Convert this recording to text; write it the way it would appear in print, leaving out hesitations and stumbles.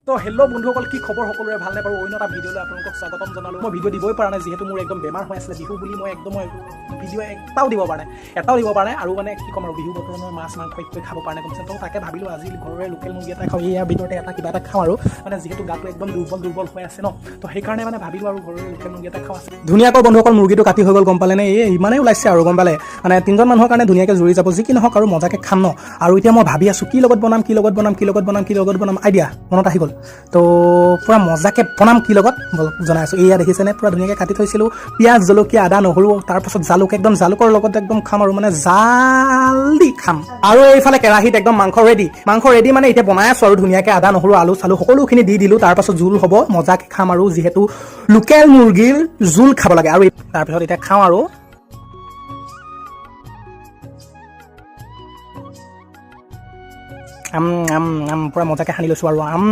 তো হেল্ল' বন্ধুসকল, কি খবৰ সকলোৰে? ভালনে বাৰু? অন্য এটা ভিডিঅ'লৈ আপোনালোকক স্বাগতম জনালোঁ। মই ভিডিঅ' দিবই পৰা নাই, যিহেতু মোৰ একদম বেমাৰ হৈ আছিলে। বিহু বুলি মই একদম মই ভিডিঅ' এটাও দিব পৰা নাই, এটাও দিব পৰা নাই। আৰু মানে কি ক'ম আৰু, বিহু বতৰত মই মাছ মাংস একোৱে খাব পৰা নাই, গম পাইছে? তো তাকে ভাবিলোঁ আজি ঘৰৰে লোকেল মুৰ্গী এটা খাওঁ, ইয়াৰ ভিতৰতে এটা কিবা এটা খাওঁ আৰু মানে যিহেতু গাটো একদম দুৰ্বল দুৰ্বল হৈ আছে ন, তো সেইকাৰণে মানে ভাবিলোঁ আৰু ঘৰৰে লোকেল মুৰ্গী এটা খাওঁ আছে। ধুনীয়াকৈ বন্ধুসকল, মুৰ্গীটো কাটি হৈ গ'ল, গম পালেনে? এই ইমানেই ওলাইছে আৰু, গম পালে? মানে তিনিজন মানুহৰ কাৰণে ধুনীয়াকৈ জুৰি যাব। যি কি নহওক আৰু মজাকৈ খাম ন। আৰু এতিয়া মই ভাবি আছোঁ কি লগত বনাম, কি লগত বনাম, কি লগত বনাম, কি লগত বনাম। আইডিয়া মনত আহি গ'ল। তো পূৰা মজাকৈ বনাম। কি লগত ব'লক জনাই আছোঁ। এয়া দেখিছেনে? পূৰা ধুনীয়াকৈ কাটি থৈছিলোঁ পিঁয়াজ, জলকীয়া, আদা, নহৰু, তাৰপাছত জালুক। একদম জালুকৰ লগত একদম খাম আৰু মানে জাল দি খাম। আৰু এইফালে কেৰাহীত একদম মাংস ৰেডি। মাংস ৰেডি মানে এতিয়া বনাই আছোঁ আৰু ধুনীয়াকৈ আদা, নহৰু, আলু চালু সকলোখিনি দি দিলোঁ। তাৰপাছত জোল হ'ব, মজাকৈ খাম আৰু যিহেতু লোকেল মুৰ্গীৰ জোল খাব লাগে। আৰু তাৰপিছত এতিয়া খাওঁ আৰু আম আম আম, পূৰা মজাকৈ সানি লৈছোঁ আৰু আম।